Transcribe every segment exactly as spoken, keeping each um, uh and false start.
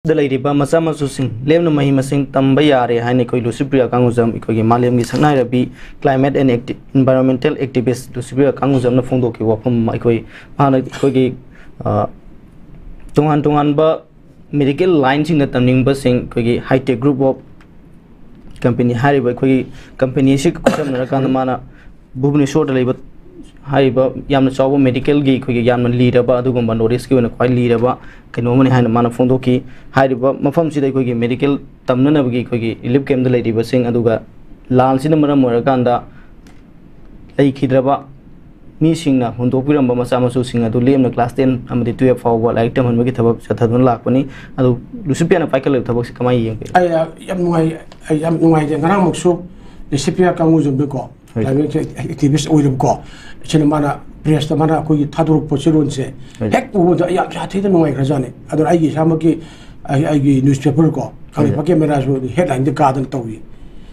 ꯗ ꯂꯩꯔꯤꯕ ꯃꯆꯥ ꯃꯁꯨꯁꯤꯡ ꯂꯦꯝꯅ ꯃꯍꯩ ꯃꯁꯤꯡ ꯇꯝꯕ ꯌꯥꯔꯦ ꯍꯥꯏꯅ ꯑꯩꯈꯣꯏ ꯂꯨꯁꯤꯄ꯭ꯔꯤꯌꯥ ꯀꯥꯡꯒꯨꯖꯝ, ꯑꯩꯈꯣꯏꯒꯤ ꯃꯥꯂꯦꯝꯒꯤ ꯁꯛꯅꯥꯏꯔꯕꯤ climate and acti-, environmental activist ꯂꯨꯁꯤꯄ꯭ꯔꯤꯌꯥ ꯀꯥꯡꯒꯨꯖꯝꯅ ꯐꯣꯡꯗꯣꯛꯈꯤꯕ ꯋꯥꯐꯝ ꯑꯃ, ꯑꯩꯈꯣꯏ ꯃꯥꯅ ꯑꯩꯈꯣꯏꯒꯤ, ꯑ, ꯇꯣꯉꯥꯟ ꯇꯣꯉꯥꯟꯕ medical lineꯁꯤꯡꯗ ꯇꯝꯅꯤꯡꯕꯁꯤꯡ ꯑꯩꯈꯣꯏꯒꯤ Hitech Group of Company ꯍꯥꯏꯔꯤꯕ ꯑꯩꯈꯣꯏꯒꯤ company ꯑꯁꯤ ꯈꯨꯗꯝꯅꯔꯀꯥꯟꯗ ꯃꯥꯅ ꯚꯨꯕꯅꯦꯁꯣꯔꯗ ꯂꯩꯕ ꯍꯥꯏꯔꯤꯕ ꯌꯥꯝꯅ ꯆꯥꯎꯕ medicalꯒꯤ ꯑꯩꯈꯣꯏꯒꯤ ꯌꯥꯝꯅ ꯂꯤꯔꯕ, ꯑꯗꯨꯒꯨꯝꯕ North Eastꯀꯤ ꯑꯣꯏꯅ ꯈ꯭ꯋꯥꯏ ꯂꯤꯔꯕ ꯀꯩꯅꯣ ꯑꯃꯅꯤ ꯍꯥꯏꯅ ꯃꯥꯅ ꯐꯣꯡꯗꯣꯛꯈꯤ꯫ ꯍꯥꯏꯔꯤꯕ ꯃꯐꯝꯁꯤꯗ ꯑꯩꯈꯣꯏꯒꯤ medical ꯇꯝꯅꯅꯕꯒꯤ ꯑꯩꯈꯣꯏꯒꯤ relief campꯇ ꯂꯩꯔꯤꯕꯁꯤꯡ, ꯑꯗꯨꯒ ꯂꯥꯟꯁꯤꯅ ꯃꯔꯝ ꯑꯣꯏꯔꯀꯥꯟꯗ ꯂꯩꯈꯤꯗ꯭ꯔꯕ ꯃꯤꯁꯤꯡꯅ ꯍꯨꯟꯗꯣꯛꯄꯤꯔꯝꯕ ꯃꯆꯥ ꯃꯁꯨꯁꯤꯡ ꯑꯗꯨ ꯂꯦꯝꯅ class ten ꯑꯃꯗꯤ twelve ꯐꯥꯎꯕ ꯂꯥꯏꯔꯤꯛ ꯇꯝꯍꯟꯕꯒꯤ ꯊꯕꯛ ꯆꯠꯊꯗꯨꯅ ꯂꯥꯛꯄꯅꯤ꯫ ꯑꯗꯨ ꯂꯨꯁꯤꯄ꯭ꯔꯤꯌꯥꯅ ꯄꯥꯏꯈꯠꯂꯤꯕ ꯊꯕꯛꯁꯤ ꯀꯃꯥꯏꯅ ꯌꯦꯡꯕꯤꯔꯤ? ꯑꯩ, ꯑ, ꯌꯥꯝ ꯅꯨꯡꯉꯥꯏ-, ꯑꯩ ꯌꯥꯝ ꯅꯨꯡꯉꯥꯏꯖꯩ꯫ ꯉꯔꯥꯡꯃꯛꯁꯨ ꯂꯨꯁꯤꯄ꯭ꯔꯤꯌꯥ ꯀꯥꯡꯒꯨꯖꯝꯗꯀꯣ, ꯍꯣꯏ꯫ Climate activist ꯑꯣꯏꯔꯕꯀꯣ, ꯁꯤꯅ ꯃꯥꯅ pressꯇ ꯃꯥꯅ ꯑꯩꯈꯣꯏꯒꯤ ꯊꯥꯗꯣꯔꯛꯄ ꯆꯤꯔꯣꯟꯁꯦ ꯍꯣꯏ꯫ ꯍꯦꯛ ꯎꯕꯗ ꯑꯩ ꯌꯥꯝ ꯁꯥꯊꯤꯅ ꯅꯨꯡꯉꯥꯏꯈ꯭ꯔꯖꯥꯠꯅꯤ꯫ ꯑꯗꯨꯅ ꯑꯩꯒꯤ ꯏꯁꯥꯃꯛꯀꯤ ꯑꯩ, ꯑꯩꯒꯤ newspaper ꯀꯣ, ꯀꯪꯂꯩꯄꯥꯛꯀꯤ ꯃꯦꯔꯥꯁꯨ headlineꯗ ꯀꯥꯗꯅ ꯇꯧꯏ꯫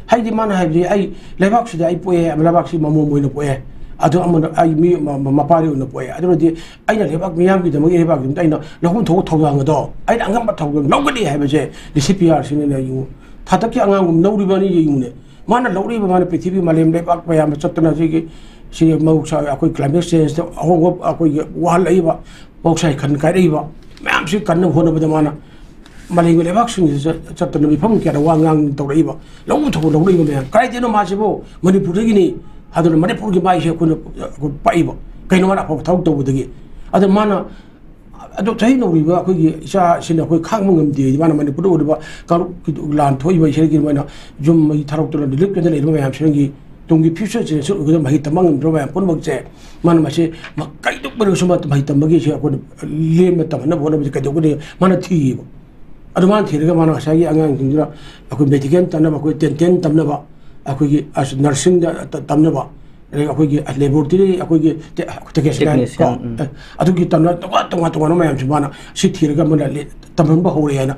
ꯍꯥꯏꯗꯤ ꯃꯥꯅ ꯍꯥꯏꯕꯗꯤ ꯑꯩ ꯂꯩꯕꯥꯛꯁꯤꯗ ꯑꯩ ꯄꯣꯛꯑꯦ, ꯂꯩꯕꯥꯛꯁꯤ ꯃꯃꯣꯝ ꯑꯣꯏꯅ ꯄꯣꯛꯑꯦ, ꯑꯗꯨ ꯑꯃꯅ ꯑꯩ ꯃꯤ ꯃ-, ꯃ-, ꯃꯄꯥꯔꯤ ꯑꯣꯏꯅ ꯄꯣꯛꯑꯦ꯫ ꯑꯗꯨꯅꯗꯤ ꯑꯩꯅ ꯂꯩꯕꯥꯛ ꯃꯤꯌꯥꯝꯒꯤꯗꯃꯛ, ꯂꯩꯕꯥꯛꯀꯤꯗꯃꯛꯇ ꯑꯩꯅ ꯂꯧꯐꯝ ꯊꯣꯛꯄ ꯊꯧꯗꯥꯡ ꯑꯗꯣ ꯑꯩꯅ ꯑꯉꯝꯕ ꯊꯧꯗꯥꯡ ꯂꯧꯒꯅꯤ ꯍꯥꯏꯕꯁꯦ ꯂꯨꯁꯤꯄ꯭ꯔꯤꯌꯥꯁꯤꯅꯅꯦ ꯌꯦꯡꯉꯨ꯫ ꯊꯥꯗꯛꯀꯤ ꯑꯉꯥꯡꯒꯨꯝ ꯂꯧꯔꯤꯕꯅꯤ ꯌꯦꯡꯉꯨꯅꯦ꯫ ꯃꯥꯅ ꯂꯧꯔꯛꯏꯕ, ꯃꯥꯅ ꯄ꯭ꯔꯤꯊꯤꯕꯤ ꯃꯥꯂꯦꯝ ꯂꯩꯕꯥꯛ ꯃꯌꯥꯝꯗ ꯆꯠꯇꯅ ꯁꯤꯒꯤ, ꯁꯤꯒꯤ ꯃꯍꯧꯁꯥ ꯑꯩꯈꯣꯏ climate changeꯇ ꯑꯍꯣꯡꯕ ꯑꯩꯈꯣꯏꯒꯤ ꯋꯥꯍꯜꯂꯛꯏꯕ ꯃꯍꯧꯁꯥꯒꯤ ꯈꯟ ꯀꯥꯏꯔꯛꯏꯕ ꯃꯌꯥꯝꯁꯤ ꯀꯟꯅꯕ ꯍꯣꯠꯅꯕꯗ ꯃꯥꯅ ꯃꯥꯂꯦꯝꯒꯤ ꯂꯩꯕꯥꯛꯁꯤꯡꯁꯤꯗ ꯆꯠ-, ꯆꯠꯇꯅ ꯃꯤꯐꯝ ꯀꯌꯥꯗ ꯋꯥ ꯉꯥꯡ ꯇꯧꯔꯛꯏꯕ, ꯂꯧꯎ ꯊꯧꯑꯣꯡ ꯂꯧꯔꯛꯏꯕ ꯃꯌꯥꯝ, ꯀꯗꯥꯏꯗꯩꯅꯣ ꯃꯥꯁꯤꯕꯨ ꯃꯅꯤꯄꯨꯔꯗꯒꯤꯅꯤ ꯍꯥꯏꯗꯨꯅ ꯃꯅꯤꯄꯨꯔꯒꯤ ꯃꯥꯏꯁꯦ ꯑꯩꯈꯣꯏꯅ, ꯑꯩꯈꯣꯏ ꯄꯥꯛꯏꯕ, ꯀꯩꯅꯣ ꯃꯥꯅ ꯑꯐꯕ ꯊꯕꯛ ꯇꯧꯕꯗꯒꯤ? ꯑꯗ ꯃꯥꯅ ꯑꯗꯣ ꯆꯍꯤ ꯅꯧꯔꯤꯕ ꯑꯩꯈꯣꯏꯒꯤ ꯏꯆꯥꯁꯤꯅ ꯑꯩꯈꯣꯏ ꯈꯥꯡꯕ ꯉꯝꯗꯦ꯫ ꯃꯥꯅ ꯃꯅꯤꯄꯨꯔꯗ ꯑꯣꯏꯔꯤꯕ ꯀꯥꯡꯂꯨꯞꯀꯤ ꯂꯥꯟ ꯊꯣꯛꯏꯕ ꯏꯁꯩꯒꯤ ꯃꯣꯏꯅ ꯌꯨꯝ ꯃꯩ ꯊꯥꯗꯣꯛꯇꯨꯅ relief campꯇ ꯂꯩꯔꯤꯕ ꯃꯌꯥꯝꯁꯤꯡꯒꯤ ꯇꯨꯡꯒꯤ future generation ꯑꯣꯏꯒꯗꯕ ꯃꯍꯩ ꯇꯝꯕ ꯉꯝꯗ꯭ꯔꯕ ꯃꯌꯥꯝ ꯄꯨꯝꯅꯃꯛꯁꯦ ꯃꯥꯅ ꯃꯁꯤ ꯃ-, ꯀꯩꯗꯧ ꯑꯣꯏꯔꯒꯁꯨ ꯃꯥ ꯃꯍꯩ ꯇꯝꯕꯒꯤꯁꯦ ꯑꯩꯈꯣꯏꯅ ꯂꯦꯝꯅ ꯇꯝꯍꯟꯅꯕ ꯍꯣꯠꯅꯕꯁꯦ ꯀꯩꯗꯧꯒꯅꯤ? ꯃꯥꯅ ꯊꯤꯌꯦꯕ꯫ ꯑꯗꯨ ꯃꯥꯅ ꯊꯤꯔꯒ ꯃꯥꯅ ꯉꯁꯥꯏꯒꯤ ꯑꯉꯥꯡꯁꯤꯡꯗꯨꯅ ꯑꯩꯈꯣꯏ medical ꯇꯝꯅꯕ, ꯑꯩꯈꯣꯏ dental ꯇꯝꯅꯕ, ꯑꯩꯈꯣꯏꯒꯤ ꯑꯁ nursingꯗ ꯇ-, ꯇꯝꯅꯕ, ꯑꯗꯒꯤ ꯑꯩꯈꯣꯏꯒꯤ laboratory, ꯑꯩꯈꯣꯏꯒꯤ ꯇꯦ-, technician ꯀꯣ, ꯎꯝ꯫ ꯑꯦ, ꯑꯗꯨꯒꯤ ꯇꯝꯅ ꯇꯣꯉꯥꯟ, ꯇꯣꯉꯥꯟ ꯇꯣꯉꯥꯟꯕ ꯃꯌꯥꯝꯁꯦ ꯃꯥꯅ ꯁꯤ ꯊꯤꯔꯒ ꯃꯥꯅ ꯂꯦ-, ꯇꯝꯍꯟꯕ ꯍꯧꯔꯦ ꯍꯥꯏꯅ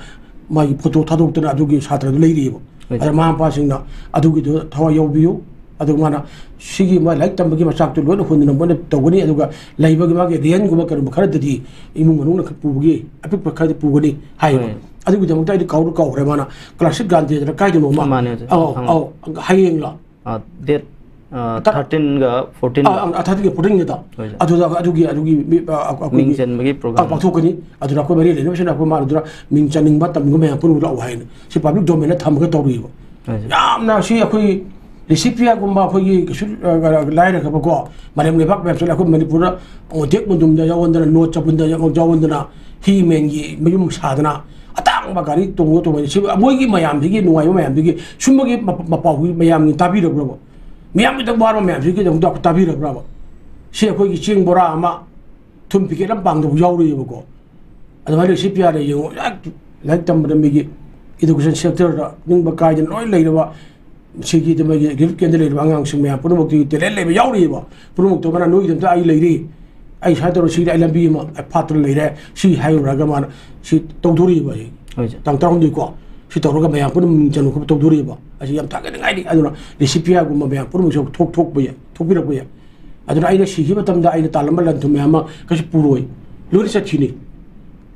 ꯃꯥꯒꯤ photo ꯊꯥꯗꯣꯛꯇꯅ ꯑꯗꯨꯒꯤ ꯁꯥꯇ꯭ꯔꯗꯨ ꯂꯩꯔꯤꯑꯕ꯫ ꯍꯣꯏ꯫ ꯑꯗ ꯃꯃꯥ ꯃꯄꯥꯁꯤꯡꯅ ꯑꯗꯨꯒꯤꯗꯨ ꯊꯋꯥꯏ ꯌꯥꯎꯕꯤꯌꯨ꯫ ꯑꯗꯨꯒ ꯃꯥꯅ ꯁꯤꯒꯤ ꯃꯥ ꯂꯥꯏꯔꯤꯛ ꯇꯝꯕꯒꯤ ꯃꯆꯥꯛꯇꯨ ꯂꯣꯏꯅ ꯍꯨꯟꯗꯅ ꯃꯣꯏꯅ ꯇꯧꯒꯅꯤ꯫ ꯑꯗꯨꯒ ꯂꯩꯕꯒꯤ ꯃꯥꯒꯤ rentꯒꯨꯝꯕ ꯀꯩꯒꯨꯝꯕ ꯈꯔꯗꯗꯤ ꯏꯃꯨꯡ ꯃꯅꯨꯡꯅ ꯈꯔ ꯄꯨꯕꯒꯤ ꯑꯄꯤꯛꯄ ꯈꯔꯗꯤ ꯄꯨꯒꯅꯤ ꯍꯥꯏꯌꯦꯕ꯫ ꯍꯣꯏ꯫ ꯑꯗꯨꯒꯤꯗꯃꯛꯇ ꯑꯩꯗꯤ ꯀꯥꯎꯔ ꯀꯥꯎꯈ꯭ꯔꯦ ꯃꯥꯅ꯫ ꯀ꯭ꯂꯥꯁꯤꯛ ꯒꯥꯟꯙꯤꯗꯅ ꯀꯥꯏꯗꯅꯣ ꯑꯃ꯫ ꯃꯥꯅꯦ, ꯑꯣꯖꯥ꯫ ꯑꯧ, ꯈꯪꯉꯦ꯫ ꯑꯧ, ꯍꯌꯦꯡꯂꯣ? ꯑ, date, ꯑ, ꯇ-, thirteen-ꯒ fourteen-ꯒ꯫ ꯑ, ꯑ, thirteen-ꯒ fourteen-ꯒꯗ꯫ ꯍꯣꯏ, ꯁꯥꯔ꯫ ꯑꯗꯨꯗ ꯑꯗꯨꯒꯤ, ꯑꯗꯨꯒꯤ ꯃꯤ, ꯑ, ꯑ, ꯑꯩꯈꯣꯏꯒꯤ, ꯃꯤꯡ ꯆꯟꯕꯒꯤ ꯑ, program꯫ ꯄꯥꯡꯊꯣꯛꯀꯅꯤ꯫ ꯑꯗꯨꯗ ꯑꯩꯈꯣꯏ ꯃꯔꯤ ꯂꯩꯅꯕꯁꯤꯡꯅ ꯑꯩꯈꯣꯏ ꯃꯥꯅ ꯑꯗꯨꯗ ꯃꯤꯡ ꯆꯟꯅꯤꯡꯕ ꯇꯝꯅꯤꯡꯕ ꯃꯌꯥꯝ ꯄꯨꯟꯅ ꯂꯥꯛꯑꯣ ꯍꯥꯏꯅ꯫ ꯁꯤ public domain-ꯗ ꯊꯝꯃꯒ ꯇꯧꯔꯤꯕ꯫ ꯍꯣꯏ, ꯁꯥꯔ꯫ ꯌꯥꯝꯅ ꯁꯤ ꯑꯩꯈꯣꯏ ꯂꯤꯁꯤꯄ꯭ꯔꯤꯌꯥꯒꯨꯝꯕ ꯑꯩꯈꯣꯏꯒꯤ ꯀꯩꯁꯨ, ꯑ, ꯂꯥꯏꯔꯈ꯭ꯔꯕꯀꯣ, ꯃꯥꯂꯦꯝ ꯂꯩꯕꯥꯛ ꯃꯌꯥꯝꯁꯤꯗ ꯑꯩꯈꯣꯏ ꯃꯅꯤꯄꯨꯔꯗ ꯃꯣꯇꯦꯛ ꯃꯨꯟꯗꯨꯝꯗ ꯌꯥꯎꯍꯟꯗꯅ, ꯅꯣꯠ ꯆꯕꯨꯟꯗ ꯌꯥꯎꯍꯟꯗꯅ, ꯍꯤ ꯃꯦꯟꯒꯤ ꯃꯌꯨꯝ ꯁꯥꯗꯅ, ꯑꯇꯥꯡꯕ ꯒꯥꯔꯤ ꯇꯣꯡꯉ ꯇꯣꯡꯉ, ꯁꯤ ꯃꯣꯏꯒꯤ ꯃꯌꯥꯝꯁꯤꯒꯤ ꯅꯨꯡꯉꯥꯏꯕ ꯃꯌꯥꯝꯗꯨꯒꯤ ꯁꯨꯝꯕꯒꯤ ꯃꯄ-, ꯃꯄꯥꯎꯁꯤ ꯃꯌꯥꯝꯒꯤ ꯇꯥꯕꯤꯔꯕ꯭ꯔꯕ? ꯃꯌꯥꯝꯒꯤꯗꯃꯛ ꯋꯥꯔꯕ ꯃꯌꯥꯝꯁꯤꯒꯤꯗꯃꯛꯇ ꯇꯥꯕꯤꯔꯕ꯭ꯔꯕ? ꯁꯤ ꯑꯩꯈꯣꯏꯒꯤ ꯆꯦꯡ ꯕꯣꯔꯥ ꯑꯃ, ꯊꯨꯝ packet ꯑꯃ ꯄꯥꯡꯗꯕ ꯌꯥꯎꯔꯤꯑꯕꯀꯣ꯫ ꯑꯗꯨꯃꯥꯏꯅ ꯂꯤꯁꯤꯄ꯭ꯔꯤꯌꯥꯗ ꯌꯦꯡꯉꯣ, ꯍꯦꯛ ꯂꯥꯏꯔꯤꯛ ꯇꯝꯕꯗ ꯃꯤꯒꯤ education sector-ꯗ ꯅꯤꯡꯕ ꯀꯥꯏꯗꯅ ꯂꯣꯏ ꯂꯩꯔꯕ, ꯁꯤꯒꯤꯗ ꯃꯣꯏꯒꯤ relief camp-ꯇ ꯂꯩꯔꯤꯕ ꯑꯉꯥꯡꯁꯤꯡ ꯃꯌꯥꯝ ꯄꯨꯝꯅꯃꯛꯇꯨꯒꯤ talent ꯂꯩꯕ ꯌꯥꯎꯔꯤꯑꯕ꯫ ꯄꯨꯝꯅꯃꯛꯇꯣ ꯃꯥꯅ ꯅꯣꯏꯒꯤꯗꯃꯛꯇ ꯑꯩ ꯂꯩꯔꯤ, ꯑꯩ ꯁꯨꯃꯥꯏꯅ ꯇꯧꯔ ꯁꯤꯗ ꯑꯩ ꯂꯝꯕꯤ ꯑꯃ ꯐꯥꯠꯇꯨꯅ ꯂꯩꯔꯦ, ꯁꯤ ꯍꯥꯏꯔꯨꯔꯒ ꯃꯥꯅ ꯁꯤ ꯇꯧꯗꯣꯔꯤꯕ ꯑꯩ꯫ ꯍꯣꯏ, ꯁꯥꯔ꯫ ꯇꯥꯡ ꯇꯔꯥꯍꯨꯝꯗꯣꯏ ꯀꯣ, ꯁꯤ ꯇꯧꯔꯒ ꯃꯌꯥꯝ ꯄꯨꯝꯅꯃꯛ ꯃꯤꯡ ꯆꯟꯕ ꯈꯣꯠꯄ ꯇꯧꯗꯣꯔꯤꯕ꯫ ꯑꯁꯤ ꯌꯥꯝ ꯊꯥꯒꯠꯅꯤꯡꯉꯥꯏꯅꯤ꯫ ꯑꯗꯨꯅ ꯂꯤꯁꯤꯄ꯭ꯔꯤꯌꯥꯒꯨꯝꯕ ꯃꯌꯥꯝ ꯄꯨꯝꯅꯃꯛꯁꯨ ꯊꯣꯛ-, ꯊꯣꯛꯄ ꯌꯥꯏ, ꯊꯣꯛꯄꯤꯔꯛꯄ ꯌꯥꯏ꯫ ꯑꯗꯨꯅ ꯑꯩꯅ ꯁꯤꯈꯤꯕ ꯃꯇꯝꯗ ꯑꯩꯅ ꯇꯥꯜꯂꯝꯕ ꯂꯟ ꯊꯨꯝ ꯃꯌꯥꯝ ꯑꯃ ꯀꯩꯁꯨ ꯄꯨꯔꯣꯏ, ꯂꯣꯏꯅ ꯆꯠꯈꯤꯅꯤ꯫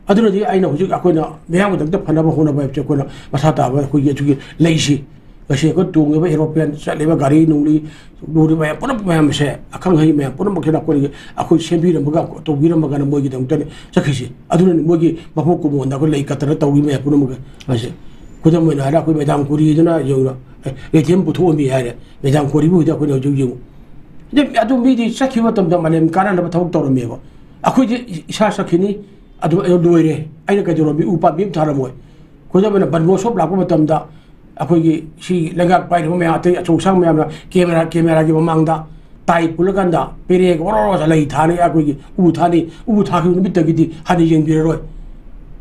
ꯑꯗꯨꯅꯗꯤ ꯑꯩꯅ ꯍꯧꯖꯤꯛ ꯑꯩꯈꯣꯏꯅ ꯃꯤꯌꯥꯝꯒꯤꯗꯃꯛꯇ ꯐꯅꯕ ꯍꯣꯠꯅꯕ ꯍꯥꯏꯕꯁꯦ ꯑꯩꯈꯣꯏꯅ ꯃꯁꯥ ꯇꯥꯕ ꯑꯩꯈꯣꯏꯒꯤ ꯑꯗꯨꯒꯤ ꯂꯩꯁꯤ꯫ ꯉꯁꯤ ꯑꯩꯈꯣꯏ ꯇꯣꯡꯉꯤꯕ aeroplane, ꯆꯠꯂꯤꯕ ꯒꯥꯔꯤ ꯅꯨꯡꯂꯤ, ꯂꯨꯔꯤꯕ ꯃꯌꯥꯝ ꯄꯨꯝꯅꯃꯛ ꯃꯌꯥꯝꯁꯦ ꯑꯈꯪ ꯑꯍꯩ ꯃꯌꯥꯝ ꯄꯨꯝꯅꯃꯛꯁꯤꯅ ꯑꯩꯈꯣꯏ ꯁꯦꯝꯕꯤꯔꯝꯃꯒ, ꯇꯧꯕꯤꯔꯝꯃꯒꯅ ꯃꯣꯏꯒꯤꯗꯃꯛꯇꯅꯤ ꯆꯠꯈꯤꯁꯤ꯫ ꯑꯗꯨꯅꯅꯤ ꯃꯣꯏꯒꯤ ꯃꯄꯣꯛ ꯀꯨꯝꯑꯣꯟꯗ ꯑꯩꯈꯣꯏ ꯂꯩ ꯀꯠꯇꯅ ꯇꯧꯔꯤ ꯃꯌꯥꯝ ꯄꯨꯝꯅꯃꯛ ꯑꯁꯦ꯫ ꯈꯨꯗꯝ ꯑꯣꯏꯅ ꯍꯥꯏꯔ ꯑꯩꯈꯣꯏ ꯃꯦꯗꯥꯝ ꯀꯣꯔꯤꯗꯨꯅ ꯌꯦꯡꯉꯨꯅ, ꯑꯦ, ꯂꯩꯊꯦꯝ ꯄꯨꯊꯣꯛꯑꯝꯃꯤ ꯍꯥꯏꯔꯦ꯫ ꯃꯦꯗꯥꯝ ꯀꯣꯔꯤꯕꯨ ꯍꯧꯖꯤꯛ ꯑꯩꯈꯣꯏꯅ ꯍꯧꯖꯤꯛ ꯌꯦꯡꯉꯨ꯫ ꯑꯗꯨ, ꯑꯗꯨ ꯃꯤꯗꯤ ꯆꯠꯈꯤꯕ ꯃꯇꯝꯗ ꯃꯥꯂꯦꯝ ꯀꯥꯟꯅꯅꯕ ꯊꯕꯛ ꯇꯧꯔꯝꯃꯦꯕ꯫ ꯑꯩꯈꯣꯏꯗꯤ ꯏꯁꯥ ꯆꯠꯈꯤꯅꯤ, ꯑꯗꯨ, ꯑꯗꯨ ꯂꯣꯏꯔꯦ꯫ ꯑꯩꯅ ꯀꯩꯗꯧꯔꯝꯃꯤ? ꯎ ꯄꯥꯝꯕꯤ ꯑꯃ ꯊꯥꯔꯝꯃꯣꯏ꯫ ꯈꯨꯗꯝ ꯑꯣꯏꯅ ꯕꯟ ꯃꯍꯣꯠꯁꯣꯞ ꯂꯥꯛꯄ ꯃꯇꯝꯗ ꯑꯩꯈꯣꯏꯒꯤ ꯁꯤ ꯂꯩꯉꯥꯛ ꯄꯥꯏꯔꯤꯕ ꯃꯌꯥꯝ, ꯑꯇꯩ ꯑꯆꯧ ꯑꯁꯥꯡ ꯃꯌꯥꯝꯅ camera, camera-ꯒꯤ ꯃꯃꯥꯡꯗ ꯇꯥꯏ ꯄꯨꯜꯂꯀꯥꯟꯗ ꯄꯦꯔꯦꯒ ꯑꯣꯔꯣ ꯑꯣꯔꯣ ꯂꯩ ꯊꯥꯅꯤ, ꯑꯩꯈꯣꯏꯒꯤ ꯎ ꯊꯥꯅꯤ, ꯎ ꯊꯥꯈꯤꯕ ꯅꯨꯃꯤꯠꯇꯒꯤꯗꯤ ꯍꯟꯅ ꯌꯦꯡꯕꯤꯔꯔꯣꯏ,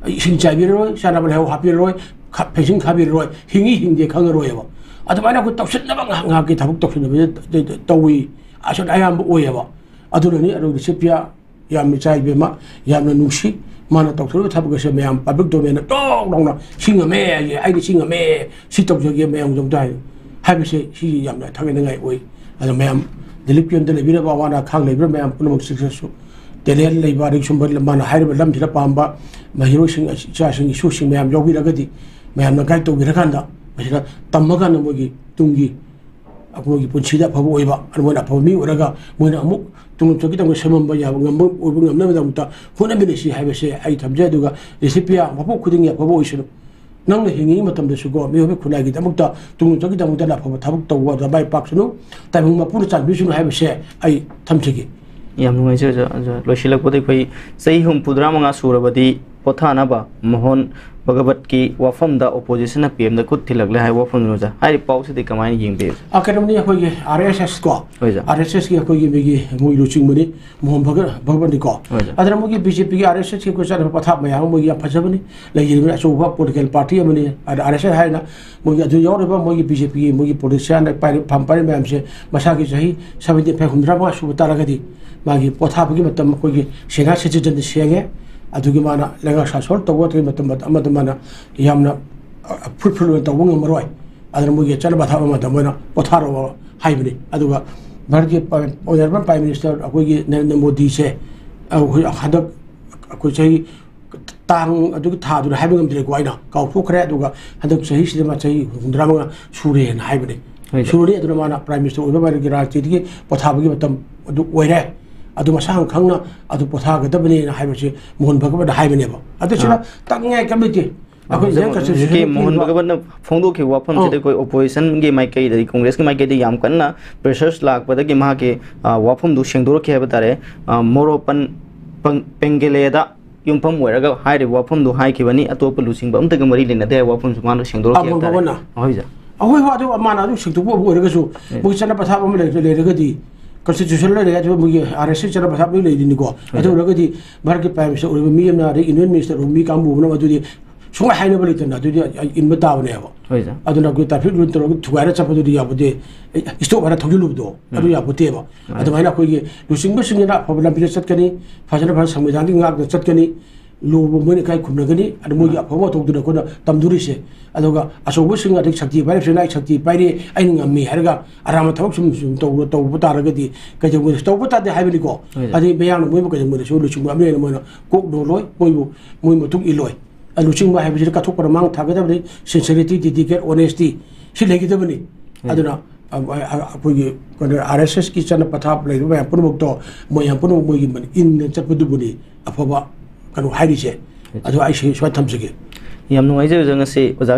ꯏꯁꯤꯡ ꯆꯥꯏꯕꯤꯔꯔꯣꯏ, ꯆꯥꯅꯕ ꯂꯩꯍꯥꯎ ꯍꯥꯞꯄꯤꯔꯔꯣꯏ, ꯈ-, fencing ꯈꯥꯕꯤꯔꯔꯣꯏ, ꯍꯤꯡꯉꯤ ꯍꯤꯡꯗꯦ ꯈꯪꯉꯔꯣꯏꯕ꯫ ꯑꯗꯨꯃꯥꯏꯅ ꯑꯩꯈꯣꯏ ꯇꯧꯁꯤꯟꯅꯕ ꯉꯥꯏꯍꯥꯛ ꯉꯥꯏꯍꯥꯛꯀꯤ ꯊꯕꯛ ꯇꯧꯁꯤꯟꯅꯕꯁꯦ ꯇ-, ꯇ-, ꯇꯧꯏ꯫ ꯑꯁꯤꯅ ꯑꯌꯥꯝꯕ ꯑꯣꯏꯌꯦꯕ꯫ ꯑꯗꯨꯅꯅꯤ ꯑꯗꯨ ꯂꯤꯁꯤꯄ꯭ꯔꯤꯌꯥ ꯌꯥꯝꯅ ꯏꯆꯥ ꯏꯕꯦꯝꯃ, ꯌꯥꯝꯅ ꯅꯨꯡꯁꯤ꯫ ꯃꯥꯅ ꯇꯧꯊꯣꯔꯤꯕ ꯊꯕꯛ ꯑꯁꯦ ꯃꯌꯥꯝ public domain-ꯗ ꯇꯣꯛ ꯂꯥꯎꯅ "ꯁꯤ ꯉꯝꯃꯦ, ꯑꯩ, ꯑꯩꯗꯤ ꯁꯤ ꯉꯝꯃꯦ, ꯁꯤ ꯇꯧꯖꯒꯦ, ꯃꯌꯥꯝꯒꯤꯗꯃꯛꯇ" ꯍꯥꯏ ꯍꯥꯏꯕꯁꯦ, ꯁꯤ ꯌꯥꯝꯅ ꯊꯥꯒꯠꯅꯤꯡꯉꯥꯏ ꯑꯣꯏ꯫ ꯑꯗꯣ ꯃꯌꯥꯝ relief camp-ꯇ ꯂꯩꯕꯤꯔꯕ, ꯑꯋꯥ ꯑꯅꯥ ꯈꯥꯡ ꯂꯩꯕꯤꯔꯕ ꯃꯌꯥꯝ ꯄꯨꯝꯅꯃꯛꯁꯤꯡꯁꯤꯁꯨ ꯇꯦꯂꯦꯟ ꯂꯩꯕ, ꯑꯗꯒꯤ ꯁꯨꯝꯕ ꯃꯥꯅ ꯍꯥꯏꯔꯤꯕ ꯂꯝꯁꯤꯗ ꯄꯥꯝꯕ ꯃꯍꯩꯔꯣꯏꯁꯤꯡ, ꯏꯆꯥꯁꯤꯡ, ꯏꯁꯨꯁꯤꯡ ꯃꯌꯥꯝ ꯌꯥꯎꯕꯤꯔꯒꯗꯤ, ꯃꯌꯥꯝꯅ ꯒꯥꯏꯗ ꯇꯧꯕꯤꯔꯀꯥꯟꯗ ꯃꯁꯤꯗ ꯇꯝꯃꯀꯥꯟꯗ ꯃꯣꯏꯒꯤ ꯇꯨꯡꯒꯤ ꯑꯩꯈꯣꯏꯒꯤ ꯄꯨꯟꯁꯤꯗ ꯑꯐꯕ ꯑꯣꯏꯕ, ꯃꯣꯏꯅ ꯑꯐꯕ ꯃꯤ ꯑꯣꯏꯔꯒ ꯃꯣꯏꯅ ꯑꯃꯨꯛ ꯇꯨꯡꯂꯝꯆꯠꯀꯤꯗꯃꯛꯇ ꯁꯦꯝꯃꯝꯕ ꯌꯥꯕ ꯉꯝꯕ, ꯑꯣꯏꯕ ꯉꯝꯅꯕꯒꯤꯗꯃꯛꯇ ꯍꯣꯠꯅꯃꯤꯟꯅꯁꯤ ꯍꯥꯏꯕꯁꯦ ꯑꯩ ꯊꯝꯖꯩ꯫ ꯑꯗꯨꯒ ꯂꯤꯁꯤꯄꯤꯌꯥ ꯃꯄꯣꯛ ꯈꯨꯗꯤꯡꯒꯤ ꯑꯐꯕ ꯑꯣꯏꯁꯅꯨ꯫ ꯅꯪꯅ ꯍꯤꯡꯉꯤꯉꯩ ꯃꯇꯝꯗꯁꯨꯀꯣ, ꯃꯤꯑꯣꯏꯕ ꯈꯨꯟꯅꯥꯏꯒꯤꯗꯃꯛꯇ, ꯇꯨꯡꯂꯝꯆꯠꯀꯤꯗꯃꯛꯇ ꯑꯐꯕ ꯊꯕꯛ ꯇꯧꯕꯗ ꯃꯥꯏ ꯄꯥꯛꯁꯅꯨ, ꯇꯥꯏꯕꯪ ꯃꯄꯨꯅ ꯆꯥꯟꯕꯤꯁꯅꯨ ꯍꯥꯏꯕꯁꯦ ꯑꯩ ꯊꯝꯖꯒꯦ꯫ ꯌꯥꯝ ꯅꯨꯡꯉꯥꯏꯖꯩ ꯑꯣꯖꯥ꯫ ꯑꯣꯖꯥ, ꯂꯣꯏꯁꯤꯜꯂꯛꯄꯗ ꯑꯩꯈꯣꯏ ꯆꯍꯤ ꯍꯨꯝꯐꯨꯇꯔꯥ ꯃꯉꯥ ꯁꯨꯔꯕꯗꯤ ꯄꯣꯊꯥꯅꯕ ꯃꯣꯍꯟ ꯚꯒꯕꯠꯀꯤ ꯋꯥꯐꯝꯗ oppositionꯅ P Mꯗ ꯈꯨꯠ ꯊꯤꯜꯂꯛꯂꯦ ꯍꯥꯏꯕ ꯋꯥꯐꯝꯗꯨꯅꯤ ꯑꯣꯖꯥ꯫ ꯍꯥꯏꯔꯤꯕ ꯄꯥꯎꯁꯤꯗꯤ ꯀꯃꯥꯏꯅ ꯌꯦꯡꯕꯤꯕ? ꯑ, ꯀꯩꯅꯣꯅꯤ, ꯑꯩꯈꯣꯏꯒꯤ R S S ꯀꯣ, ꯍꯣꯏ ꯑꯣꯖꯥ꯫ R S S ꯀꯤ ꯑꯩꯈꯣꯏꯒꯤ ꯃꯤꯒꯤ ꯃꯣꯏ ꯂꯨꯆꯤꯡꯕꯅꯤ, ꯃꯣꯍꯟ ꯚꯒ-, ꯚꯒꯕꯠꯅꯤꯀꯣ꯫ ꯍꯣꯏ ꯑꯣꯖꯥ꯫ ꯑꯗꯨꯅ ꯃꯣꯏꯒꯤ B J Pꯒꯤ R S S ꯀꯤ ꯑꯩꯈꯣꯏ ꯆꯠꯅꯕ ꯄꯊꯥꯞ ꯃꯌꯥꯝ ꯑꯃ ꯃꯣꯏꯒꯤ ꯌꯥꯝ ꯐꯖꯕꯅꯤ, ꯂꯩꯔꯤꯕꯅꯤ, ꯑꯆꯧꯕ political party ꯑꯃꯅꯤ꯫ ꯑꯗ R S S ꯍꯥꯏꯅ ꯃꯣꯏꯒꯤ ꯑꯗꯨ ꯌꯥꯎꯔꯤꯕ ꯃꯣꯏꯒꯤ B J Pꯒꯤ ꯃꯣꯏꯒꯤ politician ꯄꯥꯏꯔꯤ, ꯐꯝ ꯄꯥꯏꯔꯤ ꯃꯌꯥꯝꯁꯦ ꯃꯁꯥꯒꯤ ꯆꯍꯤ seventy five, ꯍꯨꯝꯐꯨꯇꯔꯥ ꯃꯉꯥ ꯁꯨꯕ ꯇꯥꯔꯒꯗꯤ ꯃꯥꯒꯤ ꯄꯣꯊꯥꯕꯒꯤ ꯃꯇꯝ ꯑꯩꯈꯣꯏꯒꯤ senior citizenꯗꯤ ꯁꯦꯡꯉꯦ꯫ ꯑꯗꯨꯒꯤ ꯃꯥꯅ ꯂꯩꯉꯥꯛ ꯁꯥꯁꯣꯟ ꯇꯧꯕ ꯃꯇꯝ ꯑꯃꯗ ꯃꯥꯅ ꯌꯥꯝꯅ, ꯑ, fruitful ꯑꯣꯏꯅ ꯇꯧꯕ ꯉꯝꯃꯔꯣꯏ꯫ ꯑꯗꯨꯅ ꯃꯣꯏꯒꯤ ꯆꯠꯅ ꯄꯊꯥꯞ ꯑꯃꯗ ꯃꯣꯏꯅ ꯄꯣꯊꯥꯔꯣ ꯍꯥꯏꯕꯅꯤ꯫ ꯑꯗꯨꯒ ꯚꯥꯔꯠꯀꯤ ꯄ-, Honourable Prime Minister ꯑꯩꯈꯣꯏꯒꯤ ꯅꯔꯦꯟꯗ꯭ꯔ ꯃꯣꯗꯤꯁꯦ, ꯑ, ꯑꯩꯈꯣꯏ ꯍꯟꯗꯛ ꯑꯩꯈꯣꯏ ꯆꯍꯤ ꯇꯥꯡ ꯑꯗꯨꯒꯤ ꯊꯥꯗꯨꯅ ꯍꯥꯏꯕ ꯉꯝꯗ꯭ꯔꯦꯀꯣ, ꯑꯩꯅ ꯀꯥꯎꯊꯣꯛꯈ꯭ꯔꯦ꯫ ꯑꯗꯨꯒ ꯍꯟꯗꯛ ꯆꯍꯤꯁꯤꯗ ꯃꯥ ꯆꯍꯤ ꯍꯨꯝꯐꯨꯇꯔꯥ ꯃꯉꯥ ꯁꯨꯔꯦꯅ ꯍꯥꯏꯕꯅꯤ꯫ ꯍꯣꯏ꯫ ꯁꯨꯔꯅꯤ꯫ ꯑꯗꯨꯅ ꯃꯥꯅ Prime Minister ꯑꯣꯏꯕ ꯃꯥꯒꯤ ꯔꯥꯖꯅꯤꯇꯤꯒꯤ ꯄꯣꯊꯥꯕꯒꯤ ꯃꯇꯝ ꯑꯗꯨ ꯑꯣꯏꯔꯦ꯫ ꯑꯗꯨ ꯃꯁꯥꯅ ꯈꯪꯅ ꯑꯗꯨ ꯄꯣꯊꯥꯒꯗꯕꯅꯦꯅ ꯍꯥꯏꯕꯁꯤ ꯃꯣꯍꯟ ꯚꯒꯋꯠꯅ ꯍꯥꯏꯕꯅꯦꯕ꯫ ꯑꯗꯨ ꯁꯤꯅ ꯑꯥ꯫ ꯇꯥꯛꯅꯤꯡꯉꯥꯏ ꯀꯔꯤꯝ ꯂꯩꯇꯦ꯫ ꯑꯩꯈꯣꯏ ꯍꯧꯖꯤꯛ, Indian ꯍꯧꯖꯤꯛꯀꯤ constitution ꯃꯣꯍꯟ ꯄꯤꯔꯤꯕ ꯚꯒꯋꯠꯅ ꯐꯣꯡꯗꯣꯛꯈꯤꯕ ꯋꯥꯐꯝꯁꯤꯗ ꯑꯥ꯫ ꯑꯩꯈꯣꯏ oppositionꯒꯤ ꯃꯥꯏꯀꯩꯗꯒꯤ, Congressꯀꯤ ꯃꯥꯏꯀꯩꯗꯒꯤ ꯌꯥꯝ ꯀꯟꯅ pressures ꯂꯥꯛꯄꯗꯒꯤ ꯃꯍꯥꯛꯀꯤ, ꯑ, ꯋꯥꯐꯝꯗꯨ ꯁꯦꯡꯗꯣꯔꯛꯈꯤ ꯍꯥꯏꯕ ꯇꯥꯔꯦ꯫ ꯑ, ꯃꯣꯔꯣꯄꯟ ꯄꯪ-, ꯄꯦꯡꯒꯦꯂꯦꯗ ꯌꯨꯝꯐꯝ ꯑꯣꯏꯔꯒ ꯍꯥꯏꯔꯤꯕ ꯋꯥꯐꯝꯗꯨ ꯍꯥꯏꯈꯤꯕꯅꯤ, ꯑꯇꯣꯞꯄ ꯂꯨꯆꯤꯡꯕ ꯑꯃꯠꯇꯒ ꯃꯔꯤ ꯂꯩꯅꯗꯦ ꯍꯥꯏꯕ ꯋꯥꯐꯝꯁꯨ ꯃꯥꯅ ꯁꯦꯡꯗꯣꯔꯛꯈꯤ ꯑꯥ, ꯍꯥꯏꯕ ꯇꯥꯔꯦ꯫ ꯃꯣꯍꯟ ꯚꯒꯋꯠꯅ꯫ ꯍꯣꯏ, ꯑꯣꯖꯥ꯫ ꯑꯩꯈꯣꯏ ꯍꯣꯏ, ꯑꯗꯨ ꯃꯥꯅ ꯑꯗꯨꯝ ꯁꯦꯡꯗꯣꯛꯄ ꯑꯣꯏꯔꯒꯁꯨ, ꯎꯝ꯫ ꯃꯣꯏꯒꯤ ꯆꯠꯅ ꯄꯊꯥꯞ ꯑꯃ ꯂꯩ-, ꯂꯩꯔꯒꯗꯤ, constitution ꯂꯩꯔꯦ, ꯑꯗꯨꯒ ꯃꯣꯏꯒꯤ R S S ꯆꯠꯅ ꯄꯊꯥꯞ ꯂꯣꯏ ꯂꯩꯔꯤꯅꯤꯀꯣ꯫ ꯍꯣꯏ, ꯑꯗꯨ ꯁꯥꯔ꯫ ꯑꯣꯏꯔꯒꯗꯤ ꯚꯥꯔꯠꯀꯤ Prime Minister ꯑꯣꯏꯔꯤꯕ ꯃꯤ ꯑꯃꯅ, ꯑꯗꯩ Union Minister ꯑꯣꯏꯕ ꯃꯤ ꯀꯥꯡꯕꯨ ꯑꯃꯅ ꯑꯗꯨꯗꯤ ꯁꯨꯡꯍꯥꯏ ꯍꯥꯏꯅꯕ ꯂꯩꯇꯅ ꯑꯗꯨꯗꯤ ꯑꯩ ꯏꯟꯕ ꯇꯥꯕꯅꯦꯕ꯫ ꯍꯣꯏ, ꯁꯥꯔ꯫ ꯑꯗꯨꯅ ꯑꯩꯈꯣꯏ traffic rule ꯇꯧꯔꯒ ꯊꯨꯒꯥꯏꯔ ꯆꯠꯄꯗꯨꯗꯤ ꯌꯥꯄꯣꯠꯇꯦ, ꯑꯩ stop ꯍꯥꯏꯔ ꯊꯧꯖꯤꯜꯂꯨꯕꯗꯣ, ꯑꯗꯨ ꯎꯝ꯫ ꯌꯥꯄꯣꯠꯇꯦꯕ꯫ ꯍꯣꯏ꯫ ꯑꯗꯨꯃꯥꯏꯅ ꯑꯩꯈꯣꯏꯒꯤ ꯂꯨꯆꯤꯡꯕꯁꯤꯡꯁꯤꯅ ꯑꯐꯕ ꯂꯝꯕꯤꯗ ꯆꯠꯀꯅꯤ, ꯐꯖꯅ ꯐꯖꯅ ꯁꯪꯕꯤꯙꯥꯟꯒꯤ ꯉꯥꯛꯅ ꯆꯠꯀꯅꯤ꯫ ꯂꯨꯕ ꯃꯣꯏꯅ ꯏꯀꯥꯏ ꯈꯨꯝꯅꯒꯅꯤ꯫ ꯑꯗ ꯃꯣꯏꯒꯤ ꯑꯐꯕ ꯃꯊꯧꯗꯨꯅ ꯑꯩꯈꯣꯏꯅ ꯇꯝꯗꯣꯔꯤꯁꯦ꯫ ꯑꯗꯨꯒ ꯑꯆꯧꯕꯁꯤꯡ, ꯑꯗꯩ ꯁꯛꯇꯤ ꯄꯥꯏꯔꯤꯕꯁꯤꯡꯅ "ꯑꯩ ꯁꯛꯇꯤ ꯄꯥꯏꯔꯤ, ꯑꯩꯅ ꯉꯝꯃꯤ" ꯍꯥꯏꯔꯒ ꯑꯔꯥꯟꯕ ꯊꯕꯛ ꯁꯨꯝ ꯁꯨꯝ ꯇꯧꯕ ꯇꯧꯕ ꯇꯥꯔꯒꯗꯤ ꯀꯩꯗꯧꯉꯩꯗꯁꯨ ꯇꯧꯕ ꯇꯥꯗꯦ ꯍꯥꯏꯕꯅꯤꯀꯣ꯫ ꯍꯣꯏ꯫ ꯑꯗꯩ ꯃꯌꯥꯝꯅ ꯃꯣꯏꯕꯨ ꯀꯩꯗꯧꯉꯩꯗꯁꯨ ꯂꯨꯆꯤꯡꯕ ꯑꯃ ꯂꯩꯅ ꯃꯣꯏꯅ ꯀꯣꯛ ꯅꯣꯜꯂꯣꯏ, ꯃꯣꯏꯕꯨ ꯃꯣꯏ ꯃꯇꯨꯡ ꯏꯜꯂꯣꯏ꯫ ꯑ, ꯂꯨꯆꯤꯡꯕ ꯍꯥꯏꯕꯁꯤꯗꯤ ꯀꯠꯊꯣꯛꯄꯗ ꯃꯥꯡ ꯊꯥꯒꯗꯕꯅꯤ꯫ Sincerity, dedicate, honesty ꯁꯤ ꯂꯩꯒꯗꯕꯅꯤ꯫ ꯎꯝ꯫ ꯑꯗꯨꯅ, ꯑ, ꯑ, ꯑ, ꯑꯩꯈꯣꯏꯒꯤ ꯀꯩꯅꯣ, RSS ꯀꯤ ꯆꯠꯅ ꯄꯊꯥꯞ ꯂꯩꯕ ꯃꯌꯥꯝ ꯄꯨꯝꯅꯃꯛꯇꯣ ꯃꯣꯏ ꯃꯌꯥꯝ ꯄꯨꯝꯅꯃꯛ ꯃꯣꯏꯒꯤ ꯃ-, ꯏꯟꯅ ꯆꯠꯄꯗꯨꯕꯨꯅꯤ ꯑꯐꯕ ꯀꯩꯅꯣ ꯍꯥꯏꯔꯤꯁꯦ꯫ ꯎꯝ꯫ ꯑꯗꯣ ꯑꯩ ꯁꯤ ꯁꯨꯃꯥꯏꯅ ꯊꯝꯖꯒꯦ꯫ ꯌꯥꯝ ꯅꯨꯡꯉꯥꯏꯖꯩ ꯑꯣꯖꯥ, ꯉꯁꯤ ꯑꯣꯖꯥ